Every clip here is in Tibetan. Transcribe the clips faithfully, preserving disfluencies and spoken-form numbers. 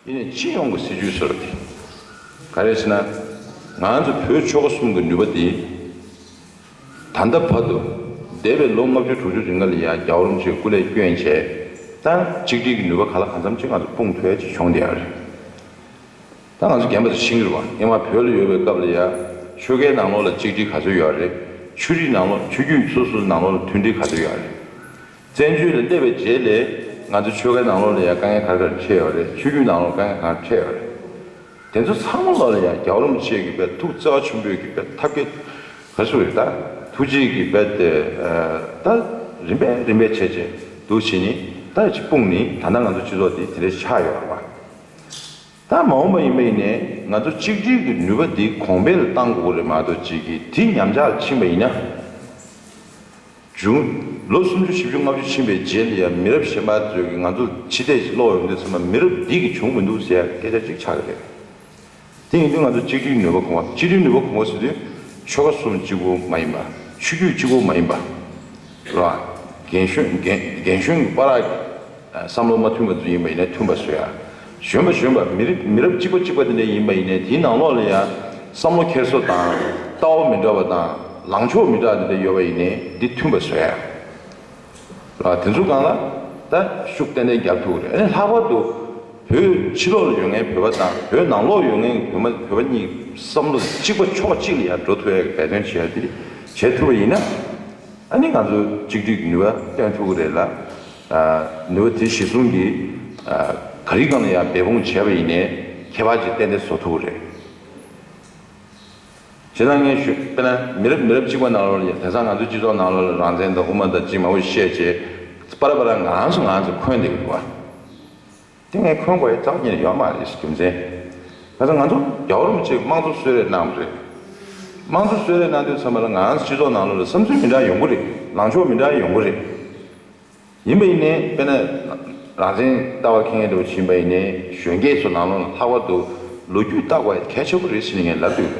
དེ་ནས་སྤྱི་ཡོངས་ཀྱི་སྲིད་ཇུས་ཟེར་བ་དེ་ག་རེ་ཟེར་ན། ང་ཚོ་བོད་ཆོལ་ཁ་གསུམ་གྱི་ནུས་པ་དེ་ད་ལྟ་བར་དུ་འདས་པའི་ལོ་ལྔ་བཅུ་དྲུག་ཅུ་རིང་ལ་ཡང་རྒྱལ་བ་རིན་པོ་ཆེས་སྐུ་ལས་བསྐྱོན་བྱས། ད་གཅིག་སྒྲིལ་གྱི་ནུས་པ་ག་ལ་གང་འཚམ་ཅིག་ང་ཚོ་སྤུངས་ཐུབ་ཡ་ཅིག་བྱུང་བསྡད་ཡོད་རེད། ད་ང་ཚོ་རྒན་པ་ཚོ་ཤེས་ཀྱི་རེད་བ། སྔོན་མ་བོད་ལ་ཡོད་པའི་སྐབས་ལ་ཡ་ཆོལ་ཁའི་ནང་ལོགས་ལ་གཅིག་སྒྲིལ་ག་ཚོད་ཡོད་རེད། ཆོས་རིག་ནང་ལོགས་ཆོས་བརྒྱུད་སོ་སོའི་ནང་ལོགས་ལ་མཐུན་སྒྲིལ་ག་ཚོད་ཡོད་རེད། བཙན་བྱོལ་ལ་སླེབས་པའི་རྗེས་ལ་ང་ཚོ་ཆོལ་ཁའི་ནང་ལོགས་ལ་ཡ་དཀའ་ངལ་ག་རེ་ག་རེ་འཕྲད་ཡོད་རེད། ཆོས་བརྒྱུད་ནང་ལོགས་དཀའ་ངལ་ག་རེ་འཕྲད་ཡོད་རེད། དེ་ཚོ་ཚང་མ་ལོགས་ལ་ཡ་རྒྱལ་བ་རིན་པོ་ཆེ་གི་དཔེ་ཐུགས་བརྩེ་བ་ཆེན་པོས་ཀྱི་དཔེ་ཐབས་མཁས་ག་ཚོད་རེད། ད་ཐུགས་རྗེ་གི་དཔེ་དེ་ད་རིམ་པས་རིམ་པས་བྱས་བྱས་འདུག་བྱས་ནི་ད་ཅིག་སྤུངས་ནི་ད་ལྟ་ང་ཚོ་སྤྱི་ཚོགས་འདི་དེ་འདྲས་ཆགས་ཡོད་རེད་བ། ད་མ་འོངས་པ་ཡིན་པ་ཡིན་ནའི་ང་ཚོ་གཅིག་སྒྲིལ་གྱི་ནུས་པ་འདི་གོང་འཕེལ་བཏང་དགོས་རེད་མ་གཏོགས་གཅིག་གིས་དེ་ཉམས་ཆག་ཕྱིན་པ་ཡིན་ན། བྱུང་། ལོ་སུམ་ཅུ་བཞི་བཅུ་ལྔ་བཅུ་ཕྱིན་པའི་རྗེས་ལ་ཡང་མི་རབས་གཞན་པ་ཚོས་ཀྱིས་ང་ཚོ་ཕྱི་བལྟས་ཤིག་ཀློག་ཡོང་དུས་ཚང་མ་མི་རབས་འདི་གིས་བྱུང་མི་འདུག་ཟེར་ཡ་སྐད་ཆ་གཅིག་ཆགས་ཀྱི་རེད། དེ་ཡིན་དུས་ང་ཚོ་གཅིག་སྒྲིལ་ནུས་པ་གོང་བ། གཅིག་སྒྲིལ་ནུས་པ་གོང་བ་ཟེར་དུས་ཆོལ་ཁ་གསུམ་གཅིག་པོ་མ་ཡིན་པ། ཆོས་བརྒྱུད་གཅིག་པོ་མ་ཡིན་པ། རེད་བ། རྒན་གཞོན་རྒན་རྒན་གཞོན་གྱི་བར་གྱི་བསམ་བློ་མ་མཐུན་པ་ཚོ་ཡིན་པ་ཡིན་ན་མཐུན་པ་བཟོ་ཡ། གཞོན་པ་གཞོན་པ་མི་རིགས་མི་རབས་གཅིག་པ་གཅིག་པ་དེ་འདྲ་ཡིན་པ་ཡིན་ནའི་དེའི་ནང་ལོགས་ལ་ཡང་བསམ་བློ་འཁྱེར་སོ་དང་ལྟ་བ་མི་འདྲ་བ་དང་ལངས་ཕྱོགས་མི་འདྲ་དེ་འདྲ་ཡོད་པ་ཡིན་ནའི་འདི་མཐུན་པ་བཟོ་ཡ། རེད་བ། དེ་ཚོ་སྒང་ལ་ད་ཤུགས་ཏན་ཏན་རྒྱབ་ཐུབ་ཀྱི་རེད། ཨ་ནི་ལྷག་པར་དུ་བོད་ཕྱི་ལོགས་ལ་ཡོད་མཁན་བོད་པ་དང་བོད་ནང་ལོགས་ཡོད་མཁན་བོད་མ་བོད་པ་གཉིས་བསམ་བློ་གཅིག་པ་ཕྱོགས་གཅིག་ལ་ཡར་འགྲོ་ཐུབ་ཡ་གི་འབད་བརྩོན་བྱེད་ཡ་དེ་བྱེད་ཐུབ་པ་ཡིན་ན། ཨ་ནི་ང་ཚོ་གཅིག་སྒྲིལ་གྱི་ནུས་པ་བཏོན་ཐུབ་ཀྱི་རེད་ལ། ཨ། ནུས་པ་དེ་གཞི་བཟུང་གིས། ཨ། ག་རེ་སྒང་ལ་ཡང་འབད་འབུངས་བྱས་པ་ཡིན་ནའི་ཁྱད་པར་ཅིག་ཏན་ཏན་བཟོ་ཐུབ་ཀྱི་རེད། བྱས་ཙང་ངས་ཞུ་དཔེར་ན་མི་རབས་མི་རབས་གཅིག་པ་ནང་ལོགས་ལ་ཡང་དེང་སང་ང་ཚོའི་སྤྱི་ཚོགས་ནང་ལོགས་ལ་རང་བཙན་དང་དབུ་མ་དང་ཅིག་མང་པོ་བཤད་བྱས་པ་ར་པ་ར་ང་རང་ཚོ་ང་རང་ཚོ་འཁོན་བསྡད་ཀྱི་འདུག་བ། དེ་ངས་འཁོན་དགོས་ཡ་རྩ་བ་ཉིད་ནས་ཡོད་མ་རེད། རྒྱུ་མཚན། ཁ་སང་ང་ཚོ་རྒྱལ་བ་རིན་པོ་ཆེས་དམངས་གཙོ་གསོལ་རས་གནང་བ་རེད། དམངས་གཙོ་གསོལ་རས་གནང་དུས་ཙམ་པ་ལ་ང་རང་ཚོ་སྤྱི་ཚོགས་ནང་ལོགས་ལ་བསམ་ཚུལ་མི་འདྲ་ཡོང་གི་རེད། ལངས་ཕྱོགས་མི་འདྲ་ཡོང་གི་རེད། ཡིན་པ་ཡིན་ནའི་དཔེར་ན་རང་བཙན་ལྟ་བ་མཁན་འདྲ་བོ་ཕྱིན་པ་ཡིན་ནའི་གཞོན་སྐྱེས་ཚོ་ནང་ལོགས་ལ་ལྷག་པར་དུ་ལོ་རྒྱུས་བལྟ་དགོས་ཡ་གལ་ཆེན་པོ་རེད་ཟེར་ནས་ངས་ལབ་འདུག་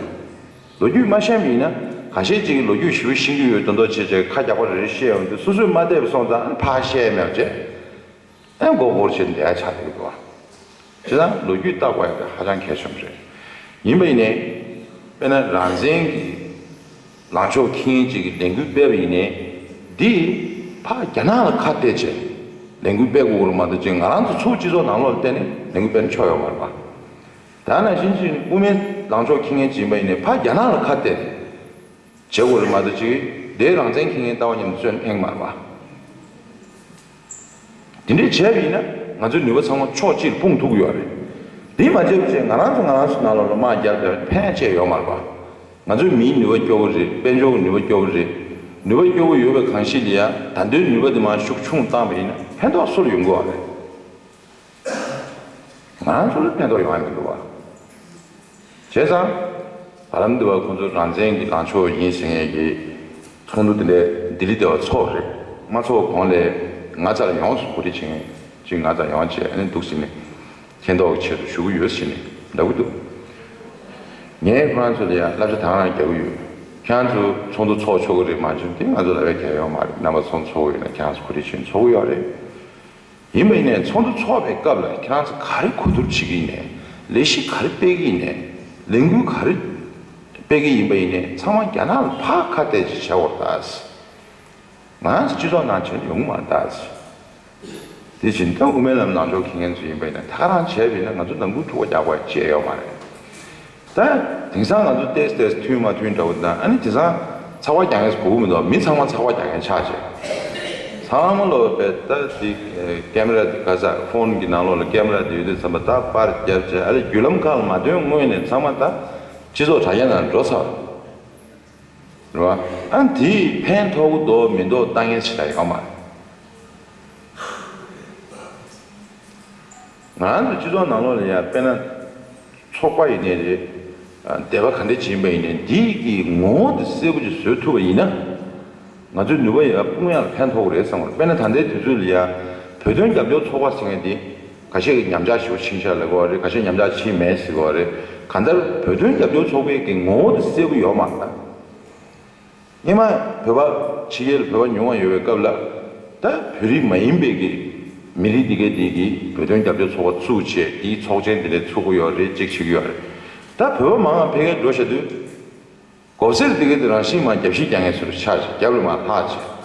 ལོ་རྒྱུས་མ་ཤེས་པ་ཡིན་ན་ཁ་ཤས་ཅིག་གིས་ལོ་རྒྱུས་ཞེ་པོ་ཤེས་ཀྱི་ཡོད་མདོག་མདོག་བྱས་བྱས་ཁ་རྒྱག་པ་རེ་རེ་བཤད་ཡོང་དུས་སོ་སོས་མ་བལྟས་པ་སོང་ཙང་ཨ་ནི་ཕར་བཤད་མེད་པ་བྱས། ཨེ་མགོ་སྐོར་བྱས་བསྡད་ཡ་ཆགས་འདུག་གོ། བྱས་ཙང་ལོ་རྒྱུས་བལྟ་དགོས་ཡ་དེ་ཧ་ཅང་གལ་ཆེན་པོ་རེད། ཡིན་པ་ཡིན་ནའི། དཔེར་ན་རང་བཙན་གྱི་ལངས་ཕྱོགས་འཁྱེར་མཁན་ཅིག་གིས་ལས་འགུལ་སྤེལ་བ་ཡིན་ནའི། འདི་ཕར་རྒྱ་ནག་ལ་ཁ་གཏད་བྱས་ལས་འགུལ་སྤེལ་དགོས་ཀྱི་རེད་མ་གཏོགས་ཅིག་ང་རང་ཚོ་ཚུར་སྤྱི་ཚོགས་ནང་ལོགས་ལ་བལྟས་ནས་ལས་འགུལ་སྤེལ་ན་ཆོག་ཡོད་མ་རེད་པ། ད་ནང་བཞིན་ཅིག་དབུ་མའི་ལངས་ཕྱོགས་འཁྱེར་མཁན་ཅིག་ཡིན་པ་ཡིན་ནའི་ཕར་རྒྱ་ནག་ལ་ཁ་གཏད་བྱེད་དགོས་རེད་མ་གཏོགས་ཅིག་དེའི་རང་བཙན་འཁྱེར་མཁན་ལྟ་བ་ཉམས་བཙོན་ཨེ་མ་རེད་པ། དེ་འདྲས་བྱས་པ་ཡིན་ན་ང་ཚོའི་ནུས་པ་ཚང་མ་ཕྱོགས་གཅིག་ལ་སྤུངས་ཐུབ་ཀྱི་ཡོད་རེད། དེ་མ་བྱས་པ་བྱས་ང་རང་ཚོ་ང་རང་ཚོ་ནང་ལོགས་ལ་དམག་བརྒྱབ་བསྡད་པ་ཕན་ཆད་ཡོད་མ་རེད་པ། ང་ཚོའི་མིའི་ནུས་པ་སྐྱོ་བོ་རེད། དཔལ་འབྱོར་གྱི་ནུས་པ་སྐྱོ་བོ་རེད། ནུས་པ་སྐྱོ་བོ་ཡོད་པའི་གང་ཞིག་ལ་ཡང་ད་ལྟའི་ནུས་པ་དེ་མར་ཤུགས་ཆུང་བཏང་བ་ཡིན་ན་ཕན་ཐོགས་སུ་ལ་ཡོང་གི་ཡོད་རེད། ང་རང་ཚོ་ལ་ཕན་ཐོགས་ཡོང་ཡ་མི་འདུག་བ། བྱས་ཙང་། བར་ལམ་འདི་བར་ཁོང་ཚོ་རང་བཙན་གྱི་ལངས་ཕྱོགས་ཡིན་ཟེར་མཁན་གྱི་ཚོགས་འདུ་དེ་འདྲ་ལྡི་ལི་དེ་བར་ཚོགས་རེད། མ་ཚོགས་གོང་ལ་ང་རྩ་ལ་ཡོང་ཟེར་གོ་སྒྲིག་བྱེད་མཁན་ཅིག་ང་རྩ་ཡོང་བྱས་ཨ་ནི་འདུག་ཟེར་ནས་མཁྱེན་རྟོགས་ཀྱི་ཆེད་དུ་ཞུ་གི་ཡོད་ཟེར་ནས་ལབ་ཀྱི་འདུག་ངས་ཁོ་རང་ཚོ་ལ་ཡང་བསླབ་བྱ་དང་རང་རྒྱག་གི་ཡོད། ཁྱེད་རང་ཚོ་ཚོགས་འདུ་ཚོགས་ཆོག་གི་རེད་མ་བྱུང་དེ་ང་ཚོ་ལབ་ཡ་གལ་ཡོད་མ་རེད། རྣམ་པ་ཚོ་ཚོགས་ཡོད་ན་ཁྱེད་རང་ཚོ་གོ་སྒྲིག་བྱས་ནས་ཚོགས་གི་ཡོད་རེད། ཡིན་པ་ཡིན་ནའི་ཚོགས་འདུ་ཚོགས་པའི་སྐབས་ལ་ཁྱེད་རང་ཚོ་ག་རེ་གོ་བསྡུར་བྱེད་ཀྱི་ཡིན་ནའི་ལས་གཞི་ག་རེ་སྤེལ་གྱི་ཡིན་ནའི་ལས་འགུལ་ག་རེ་སྤེལ་གྱི་ཡིན་པ་ཡིན་ནའི་ཚང་མ་རྒྱ་ནག་ལ་ཕར་ཁ་གཏད་ཅིག་བྱ་བར་གདའ་ཟེར། ང་རང་ཚོ་སྤྱི་ཚོགས་ནང་བྱས་ན་ཡོང་གི་མ་རེད་གདའ་ཟེར། དེ་བཞིན་ད་དབུ་མའི་ལམ་ལངས་ཕྱོགས་འཁྱེར་མཁན་ཚོ་ཡིན་པ་ཡིན་ན་ད་ག་རང་བྱས་པ་ཡིན་ན་ང་ཚོ་ནང་ཁུལ་འཁྲུག་པ་རྒྱག་དགོས་ཡ་ཅི་ཡང་ཡོད་མ་རེད། ད་དེང་སང་ང་ཚོ་ཏོག་ཙམ་ཏོག་ཙམ་མཐུན་མ་མཐུན་འདྲ་བོ་དང་ཨ་ནི་དེང་སང་ཚགས་པར་རྒྱག་མཁན་ཞིག་གོ་གི་མི་འདུག་མི་ཚང་མ་ཚགས་པར་རྒྱག་མཁན་ཆགས་བྱས། ཚང་མ་ལོ་བས་ད་དེ་ཀེ་མ་ར་དེ་ག་ས་ཕོན་གྱི་ནང་ལོགས་ལ་ཀེ་མ་ར་དེ་ཡོད་དུས་ཙམ་པ་ད་པར་བརྒྱབ་བྱས་ཨ་ལས་བརྒྱུད་ལམ་ཁག་ལ་མ་ཐོན་སྔོན་ནས་ཚང་མ་ད་སྤྱི་ཚོགས་དྲ་རྒྱ་ནང་འགྲོ་ཚར། རེད་བ། ཨ་ནི་དེས་ཕན་ཐོགས་ཀྱི་འདུག་མི་འདུག་ལྟ་མཁན་ཞིག་ད་ཡོད་མ་རེད། ང་རང་ཚོ་སྤྱི་ཚོགས་ནང་ལོགས་ལ་ཡང་དཔེར་ན་ཚོགས་པ་ཡིན་ནའི་རེད། སྡེ་པ་ག་འདྲ་ཅིག་ཡིན་པ་ཡིན་ནའི་འདིའི་གི་ངོ་བོ་དེ་གསལ་པོ་ཅིག་བཟོ་ཐུབ་པ་ཡིན་ན། ང་ཚོའི་ནུས་པ་ཡང་སྤུངས་ཡག་ལ་ཕན་ཐོགས་ཀྱི་རེད་བསམ་གྱི་རེད། དཔེར་ན་ད་ལྟའི་དུས་ཚོད་ལ་ཡང་བོད་དོན་རྒྱབ་སྐྱོར་ཚོགས་པ་ཟེར་མཁན་དེ་ཁ་ཤས་ཀྱིས་ཉམས་ཆག་ཞེ་པོ་ཕྱིན་ཤག་ལབ་ཀྱི་ཡོད་རེད། ཁ་ཤས་ཉམས་ཆག་ཕྱིན་མེད་ཟེར་གྱི་ཡོད་རེད། གང་ལྟར་བོད་དོན་རྒྱབ་སྐྱོར་ཚོགས་པའི་གི་ངོ་བོ་དེ་གསལ་པོ་ཡོད་མ་རེད་ད། སྔོན་མ་བོད་པ་ཕྱི་རྒྱལ་ལ་བོད་པ་ཉུང་བ་ཡོད་པའི་སྐབས་ལ་ད་བོད་རིགས་མ་ཡིན་པའི་གི་ མི་རིགས་འདི་གའི་འདི་གིས་བོད་དོན་རྒྱབ་སྐྱོར་ཚོགས་པ་བཙུགས་བྱས་དེའི་ཚོགས་ཆེན་དེ་ལས་ཚུགས་ཀྱི་ཡོད་རེད། ཅིག་བྱེད་ཀྱི་ཡོད་རེད། ད་བོད་པ་མང་ང་ཕ་གིར་འགྲོ་བཞག་དུས། གོ་སེར་དེ་གའི་དེ་རང་བཞིན་མ་རྒྱབ་ཤིག་རྒྱག་མཁན་ཚོ་ཆགས་བྱས། རྒྱབ་ལ་མར་ལྷག་བྱས།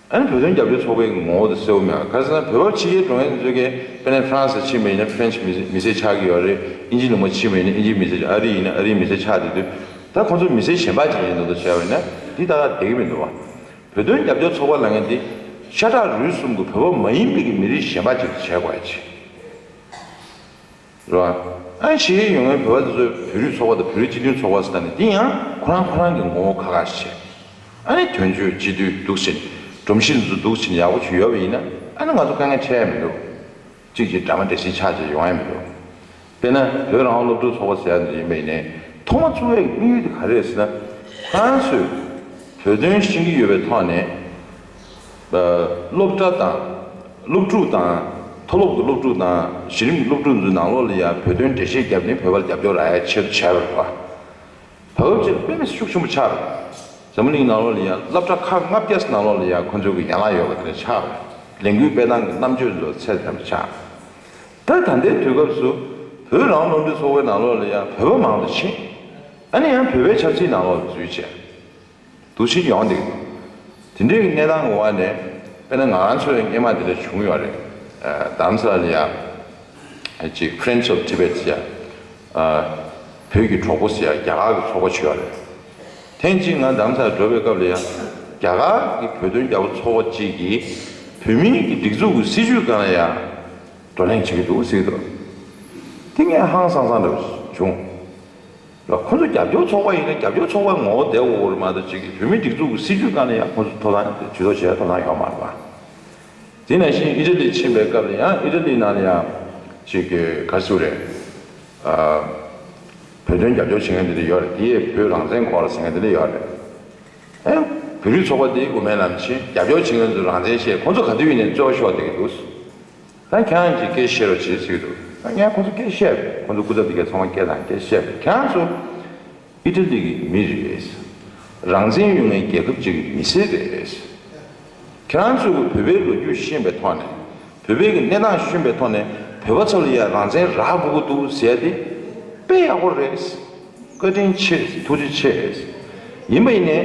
ཨ་ནི་བོད་དོན་རྒྱབ་སྐྱོར་ཚོགས་པའི་ངོ་བོ་དེ་གསལ་པོ་མེད་པ། ག་རེ་ཟེར་ན་བོད་པ་ཕྱི་རྒྱལ་འགྲོ་མཁན་ཚོ་གིས་དཔེར་ན་ཧྥ་རན་སི་ཕྱིན་པ་ཡིན་ན་ཧྥ་རན་སི་མི་མི་སེར་ཆགས་ཀྱི་ཡོད་རེད། དབྱིན་ཇི་ལུང་པ་ཕྱིན་པ་ཡིན་ན་དབྱིན་ཇིའི་མི་སེར། ཨ་རི་ཡིན་ན་ཨ་རིའི་མི་སེར་ཆགས་བསྡད་དུས། ད་ཁོང་ཚོ་མི་སེར་གཞན་པ་ཅིག་ཡིན་མདོག་མདོག་བྱས་པ་ཡིན་ན་འདི་ད་ག་བསྡད་ཀྱི་མི་འདུག་བ། བོད་དོན་རྒྱབ་སྐྱོར་ཚོགས་པ་ལབ་མཁན་འདི་ཤ་ཁྲག་རུས་གསུམ་གྱི་བོད་པ་མ་ཡིན་པའི་གི་མི་རིགས་གཞན་པ་ཅིག་བྱས་དགོས་ཡ་ཅིག་རེད་བ། ཨ་ནི་ཕྱི་རྒྱལ་ཡོད་མཁན་བོད་པ་དེ་ཚོས་བོད་རིགས་ཚོགས་པ་དང་བོད་རིགས་སྤྱི་མཐུན་ཚོགས་པ་ཟེར་ནས་འདི་ཡང་ཁོ་རང་ཁོ་རང་གི་ངོ་བོ་ཁ་ཁ་ཞིག་བྱས། ཨ་ནི་དོན་གཅོད་སྤྱི་འཐུས་འདུག་ཕྱིན། སྒྲོམ་གཞི་འདི་ཚོ་འདུག་ཕྱིན་ཡག་པོ་ཞིག་ཡོད་པ་ཡིན་ན་ཨ་ནི་ང་ཚོ་དཀའ་ངལ་འཕྲད་ཡ་མི་འདུག་གཅིག་གཅིག་འདྲ་མ་འདྲ་ཞིག་ཆགས་བྱས་ཡོང་ཡ་མི་འདུག་དཔེར་ན་བོད་རང་དབང་སློབ་ཕྲུག་ཚོགས་པ་ཟེར་ཡ་འདི་ཡིན་པ་ཡིན་ནའི་ཐོག་མ་བཙུགས་པའི་དམིགས་ཡུལ་དེ་ག་རེ་རེད་ཟེར་ན། ཁོ་རང་ཚོས་བོད་དོན་ཤེས་ཀྱི་ཡོད་པའི་ཐོག་ནས། སློབ་གྲྭ་དང་། སློབ་ཕྲུག་དང་། མཐོ་སློབ་ཀྱི་སློབ་ཕྲུག་དང་གཞི་རིམ་གྱི་སློབ་ཕྲུག་ཚོའི་ནང་ལོགས་ལ་ཡང་བོད་དོན་འགྲེལ་བཤད་བརྒྱབ་ནས་བོད་པར་རྒྱབ་སྐྱོར་རག་ཡ་ཆེད་དུ་བྱས་པ་རེད་པ། བར་སྐབས་ཅིག་ལ་དཔེ་མི་སྲིད་ཤུགས་ཆེན་པོ་ཆགས་རེད། འཛམ་བུ་གླིང་ནང་ལོགས་ལ་ཡང་སློབ་གྲྭ་ཁག་ལྔ་བརྒྱ་ནང་ལོགས་ལ་ཡང་ཁོ་ཚོའི་གི་ཡན་ལག་ཡོད་པ་དེ་འདྲ་ཆགས་རེད། ལས་འགུལ་སྤེལ་སྟངས་ཀྱི་རྣམ་དཔྱོད་ཚོ་ཚད་ལྡན་པ་ཆགས། ད་ད་ལྟའི་དུས་སྐབས་སུ་བོད་རང་དབང་སློབ་ཕྲུག་ཚོགས་པའི་ནང་ལོགས་ལ་ཡང་བོད་པ་མང་དུ་ཕྱིན། ཨ་ནི་ཡང་བོད་པའི་ཆབ་སྲིད་ནང་ལོགས་ལ་འཛུལ་བྱས། འདུ་ཤེས་ཡོང་བསྡད་ཀྱི་འདུག་དེ་འདྲའི་གནས་སྟངས་ཀྱི་འོག་ནས་དཔེར་ན་ང་རང་ཚོའི་སྔོན་མ་དེ་འདྲ་བྱུང་ཡོད་རེད། ཨ། རྡ་རམ་ས་ལ་ལ་ཡ་ཅིག་Friends of Tibet ཟེར་ཡ། ཨ། བོད་ཀྱི་གྲོགས་པོ་ཟེར་ཡ་རྒྱ་གར་གྱི་ཚོགས་པ་ཅིག་ཡོད་རེད། ཐེངས་གཅིག་ང་རྡ་རམ་ས་ལ་འགྲོ་བའི་སྐབས་ལ་ཡ་རྒྱ་གར་གྱི་བོད་དོན་རྒྱབ་སྐྱོར་ཚོགས་པ་ཅིག་གིས་བོད་མིའི་གི་སྒྲིག་འཛུགས་ཀྱི་སྲིད་བྱུས་སྒང་ལ་ཡ་བགྲོ་གླེང་བྱེད་ཀྱི་འདུག་ཟེར་གྱི་འདུག་དེ་ངས་ཧང་སང་སང་འདྲ་བོ་བྱུང་། ལ་ཁོ་ཚོ་རྒྱབ་སྐྱོར་ཚོགས་པ་ཡིན་ན་རྒྱབ་སྐྱོར་ཚོགས་པའི་ངོ་བོ་བསྡད་དགོས་རེད་མ་གཏོགས་ཅིག་བོད་མིའི་སྒྲིག་འཛུགས་ཀྱི་སྲིད་བྱུས་སྒང་ནས་ཡང་ཁོ་ཚོ་ཐོབ་ཐང་ཇུས་གཏོགས་བྱེད་ཡ་ཐོབ་ཐང་ཡོད་མ་རེད་པ། དེ་ནང་བཞིན་ཨི་ཊ་ལི་ཕྱིན་པའི་སྐབས་ལ་ཡང་ཨི་ཊ་ལི་ནང་ལ་ཡང་ཅིག་ག་རེ་ཟེར་དགོས་རེད། ཨ། བོད་དོན་རྒྱབ་སྐྱོར་བྱེད་མཁན་དེ་འདྲ་ཡོད་རེད། དེ་ཡས་བོད་རང་བཙན་སྐོར་ཟེར་མཁན་དེ་འདྲ་ཡོད་རེད། ཨེ། བོད་རིགས་ཚོགས་པ་དེ་དབུ་མའི་ལམ་ཕྱིན། རྒྱབ་སྐྱོར་བྱེད་མཁན་ཚོ་རང་བཙན་བཤད། ཁོ་ཚོ་ག་དུས་ཡིན་ནའི་རྩོད་པ་ཤོར་བསྡད་ཀྱི་འདུག་ད་ཁྱེད་རང་གིས་སྐད་བཤད་རོགས་བྱེད་ཟེར་གྱི་འདུག་ད་ངས་ཁོ་ཚོ་སྐད་བཤད་པས། ཁོ་ཚོ་སྐུ་ཚབ་དེ་གས་ཚང་མ་སྐད་དང་སྐད་བཤད་པས། ཁྱེད་རང་ཚོ་ཨི་ཊ་ལི་གི་མི་རེད། རང་བཙན་ཡོད་མཁན་རྒྱལ་ཁབ་ཅིག་གི་མི་སེར་རེད། ཁྱེད་རང་ཚོས་བོད་པའི་ལོ་རྒྱུས་ཤེས་པའི་ཐོག་ནས་བོད་པའི་གི་གནས་སྟངས་ཤེས་པའི་ཐོག་ནས་བོད་པ་ཚོ་ལ་ཡང་རང་བཙན་རག་དགོས་ཀྱི་འདུག་ཟེར་ཡ་དེ་དཔེ་ཡག་པོ་རེད། བཀའ་དྲིན་ཆེ། ཐུགས་རྗེ་ཆེ། ཡིན་པ་ཡིན་ནའི་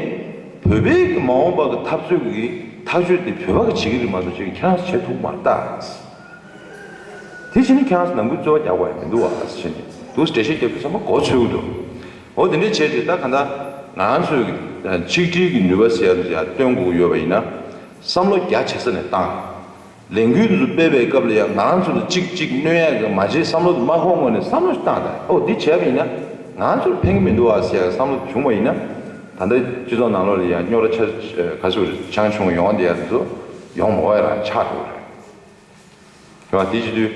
བོད་པའི་གི་མ་འོངས་པ་གི་འཐབ་རྩོད་ཀྱི་ཐག་གཅོད་དེ་བོད་པ་གིས་བྱེད་ཀྱི་རེད་མ་གཏོགས་ཅིག་ཁྱེད་རང་ཚོས་བྱེད་ཐུབ་མ་རེད་ད། དེ་བྱས་ནས་ཁྱེད་རང་ཚོ་ནང་ཁུལ་རྩོད་པ་རྒྱག་དགོས་ཡ་མི་འདུག་བ་ཟེར་ནས་འདུག་འགྲེལ་བཤད་རྒྱབ་དུས་ཚང་མ་མགོ་ཚོས་ཀྱི་འདུག་འོ་དེ་འདྲས་བྱས་ཏེ་ད་ག་འདྲ་ང་རང་ཚོའི་གི་ཆིག་སྒྲིལ་གྱི་ནུས་པ་ཟེར་ཡ་དེ་ཡར་སྟོན་དགོས་ཀྱི་ཡོད་པ་ཡིན་ན། བསམ་བློ་རྒྱ་ཆེ་ས་ནས་བཏང་། ལས་འགུལ་འདི་ཚོ་སྤེལ་བའི་སྐབས་ལ་ཡང་ང་རང་ཚོ་ལ་གཅིག་གཅིག་གནོད་ཡག་གི་མ་བྱེད་བསམ་བློ་དེ་མ་འཁོར་སྔོན་ནས་བསམ་བློ་ཞིག་བཏང་དང་། ཨོ་འདི་བྱས་པ་ཡིན་ན་ང་ཚོར་ཕན་གྱི་མི་འདུག་ཨ་ཟེར་ཡག་བསམ་བློ་དེ་བྱུང་བ་ཡིན་ན། ད་ལྟ་སྤྱི་ཚོགས་ནང་ལོགས་ལ་ཡང་རྙོག་དྲ་ཆ་ག་ཚོད་ཆང་ཆུང་ཡོང་བསྡད་ཡག་དེ་ཚོ་ཡོང་མ་དགོས་ཡ་རང་ཆགས་འགྲོ་གི་རེད། རེད་བ། དེ་བྱེད་དུས་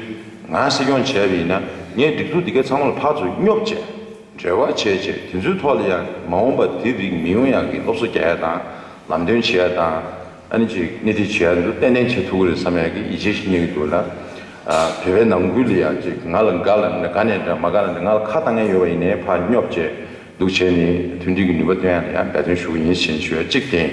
ང་སྲིད་སྐྱོང་བྱས་པ་ཡིན་ན་ངས་སྒྲིག་འཛུགས་འདི་གའི་ཚང་མ་ལ་ཕར་ཚུར་སྙོབ་བྱས། འབྲེལ་བ་བྱས་བྱས་དེ་ཚོའི་ཐོག་ལ་ཡང་མ་འོངས་པ་དེ་རིགས་མི་ཡོང་ཡག་གི་སློབ་གསོ་རྒྱག་ཡ་དང་། ལམ་སྟོན་བྱེད་ཡ་དང་། ཨ་ནི་ཅིག་སྣེ་ཁྲིད་བྱེད་ཡ་འདུག་ཏན་ཏན་བྱེད་ཐུབ་ཀྱི་རེད་བསམ་ཡག་གི་ཡིད་ཆེས་ཤིག་རྙེད་ཀྱི་འདུག་ལ། ཨ། བོད་པའི་ནང་ཁུལ་ལ་ཡང་ཅིག་ང་ལ་དགའ་ལ་འདྲ་དགའ་ནས་འདྲ་མ་དགའ་ལ་འདྲ་ང་ལ་ཁ་བཏང་མཁན་ཡོད་པ་ཡིན་ནའི་ཕར་སྙོབ་བྱས་འདུག་བྱས་ནས་མཐུན་སྒྲིལ་གྱི་ནུས་པ་བཏོན་ཡ་ལ་ཡང་འབད་བརྩོན་ཞུ་གི་ཡིན་ཞེས་ཞུ་ཡ་གཅིག་བསྟན།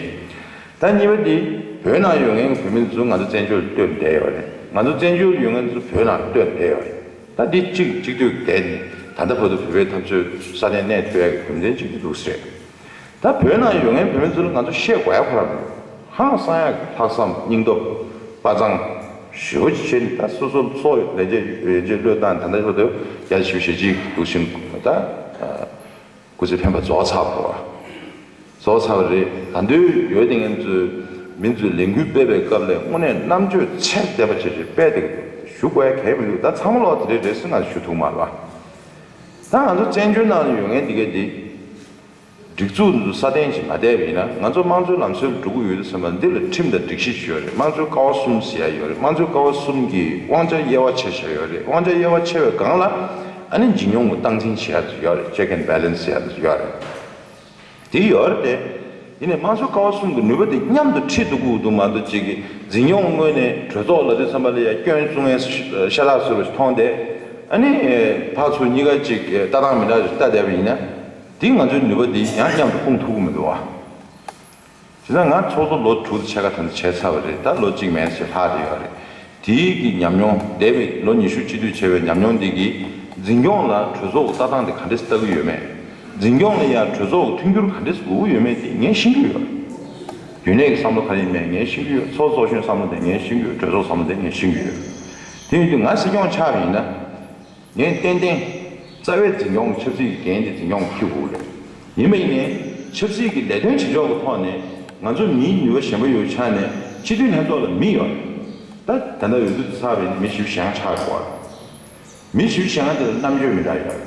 ད་གཉིས་པ་འདི་བོད་ནང་ཡོད་མཁན་གྱི་བོད་མི་ཚོ་ང་ཚོ་བཙན་བྱོལ་ལ་སྡོད་བསྡད་ཡོད་རེད། ང་ཚོ་བཙན་བྱོལ་ཡོད་མཁན་ཚོ་བོད་ནང་སྡོད་བསྡད་ཡོད་རེད། ད་འདི་གཅིག་གཅིག་སྡུད་བསྡད་ནས་ད་ལྟ་བར་དུ་བོད་པའི་འཐབ་རྩོད་སྲ་བརྟན་གནས་ཐུབ་ཡག་གི་རྒྱུ་མཚན་གཅིག་འདུག་ཟེར། ད་བོད་ནང་ཡོད་མཁན་བོད་མི་ཚོ་ལ་ང་ཚོ་བཤད་དགོས་ཡ་ཁོ་རང་མི་འདུག་ཧང་སང་ཡག་གི་ལྷག་བསམ་སྙིང་སྟོབས་དཔའ་མཛངས་ཞེ་པོ་ཅིག་བྱས་ནས། ད་སོ་སོ་སོ་ལས་བྱེད་ལས་བྱེད་བློས་བཏང་། ད་ལྟ་བར་དུ་རྒྱ་ཆེ་ཞེ་ཅིག་འདུག་བཞིན་ད། སྐུ་ཚེ་འཕེན་པ་རྫོགས་ཚར་བ་རེད་བ། རྫོགས་ཚར་བ་རེད། ད་དུང་ཡོད་དེ་ངན་ཚོས་མི་ཚོས་ལས་འགུལ་སྤེལ་བའི་སྐབས་ལ་དངོས་གནས་རྣམ་དཔྱོད་ཚད་ལྡན་པ་ཅིག་རེད་སྤེལ་བསྡད་ཀྱི་འདུག་ཞུ་དགོས་ཡ་གལ་མི་འདུག་ད་ཚང་མ་ལོག་དེ་འདྲས་རེད་ཟེར་ང་ཞུ་ཐུབ་མ་རེད་བ། ད་ང་ཚོ་བཙན་བྱོལ་ནང་ལ་ཡོད་མཁན་འདི་གས་འདི། སྒྲིག་འཛུགས་འདི་ཚོ་སྲ་བརྟན་ཞིག་མ་བསྡད་པ་ཡིན་ན། ང་ཚོ་དམངས་གཙོའི་ལམ་སྲོལ་འགྲོ་གི་ཡོད་དུས་ཙམ་པ་འདི་ལ་ཁྲིམས་དང་སྒྲིག་གཞི་ཞིག་ཡོད་རེད། དམངས་གཙོའི་ཀ་བ་གསུམ་ཟེར་ཡ་ཡོད་རེད། དམངས་གཙོའི་ཀ་བ་གསུམ་གྱི་དབང་ཆ་དབྱེ་བ་ཕྱེ་བཞག་ཡོད་རེད། དབང་ཆ་དབྱེ་བ་ཕྱེ་བའི་སྒང་ལ་ཨ་ནི་འཇིགས་ཉོག་གི་སྟངས་འཛིན་བྱེད་ཡ་ཡོད་རེད། Check and Balance ཟེར་ཡ་ཡོད་རེད། དེ་ཡོད་རེད་དེ། ཡིན་ནའི་དམངས་གཙོའི་ཀ་བ་གསུམ་གྱི་ནུས་པ་དེ་མཉམ་དུ་ཁྲིད་འགྲོ་དགོས་འདུག་མ་གཏོགས་ཅིག་གི་འཇིགས་ཉོག་ངོས་ནས་གྲོས་ཚོགས་ལ་དེ་ཙམ་པ་ལ་ཡ་སྐྱོན་བཙུགས་མཁན་ཤ་སྟག་བཟོ་འདྲ་ཞིག་མཐོང་སྟེ། ཨ་ནི་ཕར་ཚུར་གཉིས་ཀ་ཅིག་ལྟ་སྟངས་མི་འདྲ་ཞིག་ལྟ་བསྡད་པ་ཡིན་ན། དེ་ང་ཚོའི་ནུས་པ་དེ་ཡང་མཉམ་དུ་སྤུངས་ཐུབ་ཀྱི་མི་འདུག་བ། བྱས་ཙང་ང་ཚོགས་གཙོ་ལོ་དྲུག་དང་ཕྱེད་ཀ་ད་ལྟ་བྱས་ཚར་བ་རེད། ད་ལོ་གཅིག་མན་ཞིག་ལྷག་བསྡད་ཡོད་རེད། དེའི་གི་ཉམས་མྱོང་འདས་པའི་ལོ་ཉི་ཤུ་སྤྱི་འཐུས་བྱས་པའི་ཉམས་མྱོང་འདི་གིས་འཛིན་སྐྱོང་ལ་གྲོས་ཚོགས་ཀྱི་ལྟ་སྟངས་དེ་ག་འདྲས་ལྟ་གི་ཡོད་མེད། འཛིན་སྐྱོང་ལ་ཡང་གྲོས་ཚོགས་ཀྱི་མཐུན་འགྱུར་ག་འདྲས་དགོས་ཀྱི་ཡོད་མེད་དེ་ངས་ཤེས་ཀྱི་ཡོད། རྒྱུན་ལས་ཀྱི་བསམ་བློ་ག་རེ་ཡིན་མེད་ངས་ཤེས་ཀྱི་ཡོད། ཚོགས་གཙོ་གཞོན་བསམ་བློ་དེ་ངས་ཤེས་ཀྱི་ཡོད། གྲོས་ཚོགས་བསམ་བློ་དེ་ངས་ཤེས་ཀྱི་ཡོད། དེ་ཡིན་དུས་ང་སྲིད་སྐྱོང་ཆགས་པ་ཡིན་ན། ངས་ཏན་ཏན་རྩ་བའི་འཛིན་སྐྱོང་གི་ཆབ་སྲིད་ཀྱི་འགན་དེ་འཛིན་སྐྱོང་གིས་འཁྱེར་དགོས་རེད། ཡིན་པ་ཡིན་ནའི་ཆབ་སྲིད་ཀྱི་ལས་དོན་བྱེད་ཕྱོགས་ཀྱི་ཐོག་ནས་ང་ཚོ་མིའི་ནུས་པ་ཞན་པོ་ཡོད་ཆ་ནས་སྤྱི་འཐུས་ལྷན་ཚོགས་ལ་མི་ཡོད་རེད། ད་ད་ལྟ་འོས་བསྡུ་དེ་ཚར་བ་ཡིན་ན་མི་བཞི་བཅུ་ཞེ་ལྔ་ཆགས་ཡོད་རེད། མི་བཞི་བཅུ་ཞེ་ལྔ་དེ་ལ་རྣམ་དཔྱོད་མི་འདྲ་ཡོད་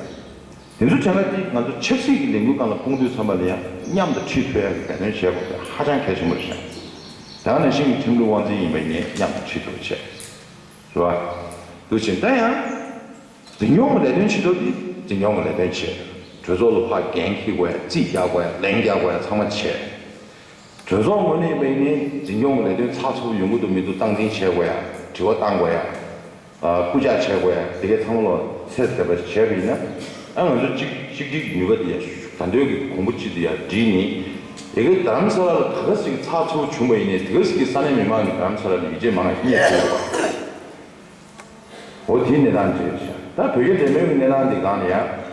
རེད། དེ་ཚོ་དྲན་པ་དེ་ང་ཚོ་ཆབ་སྲིད་ཀྱི་ལས་འགུལ་སྒང་ལ་སྤུངས་དུས་ཙམ་པ་ལ་ཡང་མཉམ་དུ་ཁྲིད་ཐུབ་ཡག་གི་འབད་བརྩོན་བྱེད་དགོས་པ་དེ་ཧ་ཅང་གལ་ཆེན་པོ་རེད་ཤག་དེ་ག་ནང་བཞིན་གྱི་ཁྲིམས་ལུགས་དབང་འཛིན་ཡིན་པ་ཡིན་ནའི་མཉམ་དུ་ཁྲིད་ཐུབ་པ་བྱས། རེད་བ། འདུག་ཕྱིན་ད་ཡང་། འཛིན་སྐྱོང་གི་ལས་དོན་བྱེད་ཐུབ་དེ་འཛིན་སྐྱོང་གི་ལས་དོན་བྱེད། གྲོས་ཚོགས་ལ་ཕར་འགན་འཁྱེར་དགོས་ཡ་རྩིས་རྒྱག་དགོས་ཡ་ལན་རྒྱག་དགོས་ཡ་ཚང་མ་བྱེད། གྲོས་ཚོགས་ངོས་ནས་ཡིན་པ་ཡིན་ནའི་འཛིན་སྐྱོང་གི་ལས་དོན་ཚགས་ཚུད་པོ་ཡོང་གི་འདུག་མི་འདུག་སྟངས་འཛིན་བྱེད་དགོས་ཡ། དྲི་བ་བཏང་དགོས་ཡ། ཨ། སྐུལ་ལྕག་བྱེད་དགོས་ཡ་དེ་གའི་ཚང་མ་ལ་ཚད་ཟེར་བ་བྱས་པ་ཡིན་ན། ཨ། ང་ཚོ་གཅིག་གཅིག་སྒྲིལ་གྱི་ནུས་པ་དེ་ཡ་ད་འདོད་ཀྱི་གོང་བུ་གཅིག་དེ་ཡ་བསྒྲིལ་ནས། ཡ་གི་རྡ་རམ་ས་ལ་ལ་ག་ག་ཟིག་གི་ཚགས་ཚུད་བྱུང་བ་ཡིན་ནའི་དེ་ག་ཟིག་གི་ས་གནས་མི་མང་གི་རྡ་རམ་ས་ལ་ལ་ཡིད་ཆེས་མང་བ་རྙེད་ཐུབ་འདུག་འོ་དེའི་གནས་སྟངས་ཅིག་རེད་ཤག་ད་བོད་རྒྱ་འབྲེལ་མོལ་གྱི་གནས་སྟངས་དེ་སྒང་ལ་ཡ།